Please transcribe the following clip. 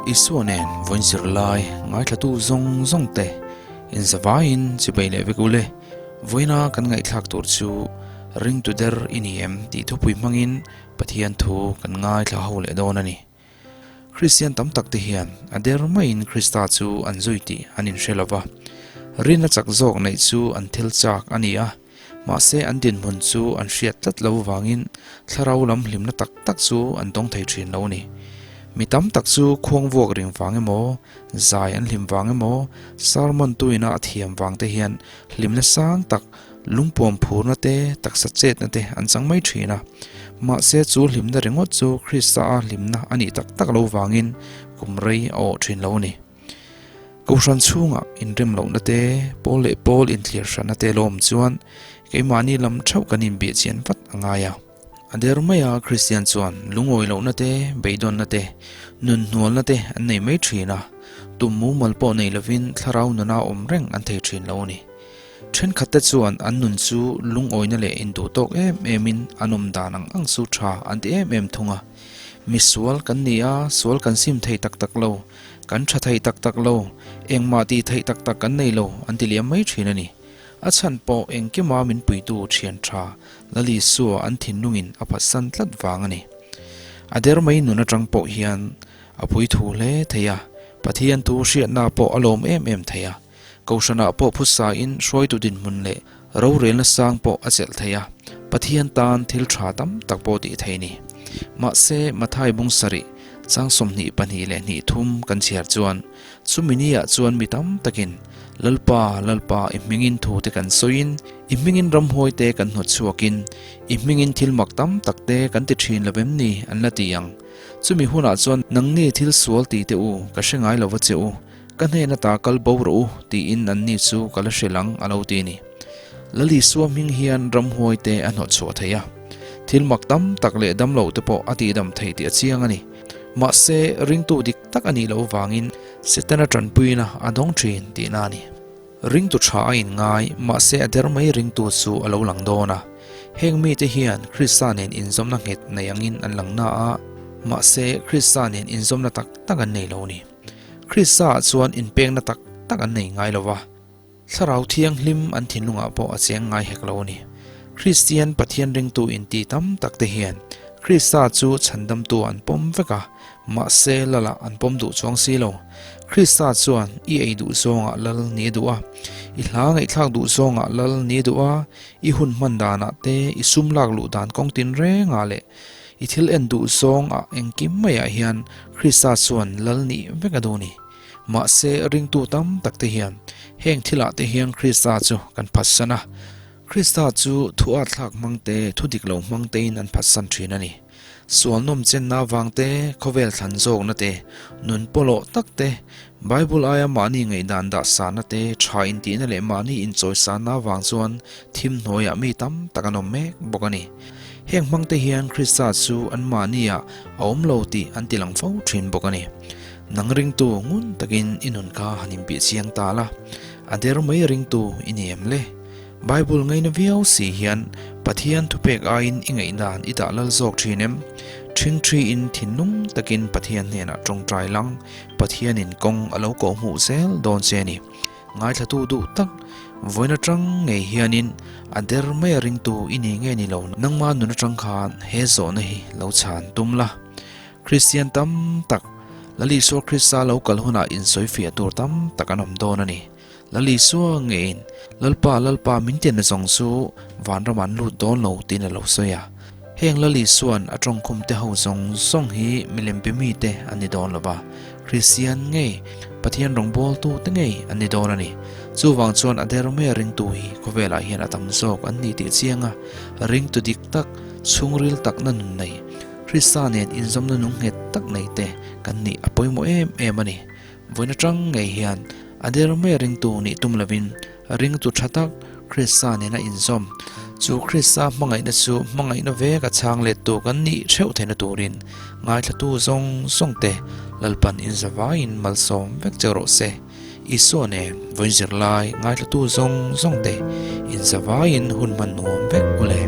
Isua nen vawiin zirlai ngaithlatu zawng zawng te inzavaiin chibei leh vek ule. Vawiina kan ngaihthlak tur chu ringtu der i ni em tih thupui hmangin Pathian thu kan ngaithla ho leh dawn a ni. Kristian tam tak te hian a der maiin Krista chu an zui tih an inhre lo va. Rinna chak zawk neih chu an thil chak a ni a, mahse an dinhmun chu an hriat tlat lo vangin thlarau lam hlimna tak tak chu an dawng thei thin lo a ni. Mi tam tak chu khuang vuak ring vang emaw, zai an hlim vang emaw, sermon tuina a thiam vang te hian hlimna sang tak Lungpuam phurna te, taksa chetna te an chang mai thin a. Mahse chu hlimna ringawt chu Krista-a hlimna a nih tak tak lo vangin kum rei a awh thin lo a ni. Kohhran chhungah inrem lohna te, pawl leh pawl inthlir hranna te lo awm chuan keimahni lam theuh kan inbih chian vat a ngai a. A der mai a, Kristian chuan lungawi lohna te, beidawnna te, nunhnualna te an nei mai thin a, tum mumal pawh nei lovin thlarau nuna awm reng an thei thin lo a ni. Thenkhatte chuan an nun chu lungawina leh induh tawk em emin an awm dan ang ang chu tha an ti em em thung a. Mi sual kan ni a, sual kan sim thei tak tak lo, kan tha thei tak tak lo, engmah tih theih tak tak kan nei lo an ti liam mai thin a ni. A chhan pawh engkima min puitu thian tha Lalisua an thinlungin a phatsan tlat vang a ni. A der mai nun atang pawh hian a puithu hle thei a, Pathian thu hriatna pawh a lawm em em thei a. Kohhranah pawh phusain hruaitu dinhmun leh rorelna sang pawh a chelh thei a, Pathian tan thil tha tam tak pawh tih thei ni. Mahse, Mathai bung sarih, chang 22 leh hnih thum kan chhiar chuan, chumi niah chuan mi tam takin, Lalpa, Lalpa, i hmingin thu te kan sawiin, i hmingin ramhuai te kan hnawt chhuakin, i hmingin thil mak tam tak te kan ti thin lo em ni? an la ti ang. Chumi hunah chuan, Nangni thil sual ti teh u, ka hre ngai lo va che u. Ka hnena ta kal bo rawh u, tiin anni chu ka la hrilh ang, a lo ti a ni. Lal Isua hming hian ramhuai te a hnawt chhuah thei a. Thil mak tam tak leh damlo te pawh a tihdam thei tih a chiang a ni. Mahse, ringtu dik tak a nih loh vangin Setana tanpuina a dawng thin tihna a ni. Ringtu tha a inngai, mahse a der mai ringtu chu a lo lang dawn a. Heng mite hian Krista nen inzawmna nghet nei angin an lang na a, mahse Krista nen inzawmna tak tak an nei lo a ni. Krista ah chuan inpekna tak tak an nei ngai lo va, Thlarau Thianghlim an thinlungah pawh a cheng ngai hek lo a ni. Kristian Pathian ringtu inti tam tak te hian Krista chu chhandamtu an pawm vek a, mahse Lalah an pawm duh chuang si lo. Krista chuan i ei duh zawngah Lal ni a duh a, i hla ngaihthlak duh zawngah Lal ni a duh a, i hun hman danah te, i sum lak luh dan kawng tinrengah leh I thil en duh zawng ah engkim maiah hian Krista chuan lal nih vek a duh ni. Mahse ringtu tam tak te hian heng thil ah te hian Krista chu kan phatsan a. Krista chu thu at thlak hmang te, thu dik lo hmang te in an phatsan thin a ni. Sual nawm chenna avang te, khawvel thlan zawkna te, nun pawlawh tak te, Bible aia mahni ngaihdan dah sahna te, tha intihna leh mahni inchawisanna avang chuan thim hnuaiah mi tam tak an awm mek bawk a ni. Heng hmangte hian Krista chu anmahniah a awm lo tih an ti lang fo thin bawk a ni. Nang ringtu ngun takin i nun kha han inbih chiang ta la, a der mai ringtu i ni em le? Bible ngaina viau si hian Pathian thupek aiin i ngaihdan i dah lal zawk thin em? Ṭhingṭhiin thinlung takin Pathian hnenah ṭawngṭai lang, Pathianin kawng a lo kawhhmuh zel dawn che a ni. Ngaithlatu duh tak, vawiin atang ngei hianin a der mai a ringtu i ni nge ni lo, nangma nun atang khan he zawhna hi lo chhan tum la. Kristian tam tak, Lal Isua Krista lo kal hunah insawifiah tur tam tak an awm dawn a ni. Lal Isua ngeiin, Lalpa, Lalpa min tianna zawng chu vanram an lut dawn lo tiin a lo sawi a. Heng Lal Isua'n a tawngkhum te ho zawng zawng hi milem pe mite an ni dawn lo va, Kristian ngei, Pathian rawngbawltu te ngei an ni dawn a ni. Chuvang chuan a der mai a ringtu hi khawvelah hian a tam zawk an ni tih chiang a, ringtu dik tak, chhungril takna nun nei, Krista nen inzawmna nung nghet tak nei te kan nih a pawimawh em em a ni. Vawiin atang ngei hian a der mai a ringtu nih tum lovin, Ringtu tha tak, Krista nena inzawm, chu Krista hmangaihna chu hmangaihna vek a chhang lettu kan nih theuh theihna turin ngaithlatu zawng zawng te Lalpan inzavaiin malsawm vek che rawh se. Isua nen vawiin zirlai ngaithlatu zawng zawng te inzavaiin hun hman nuam vek u le.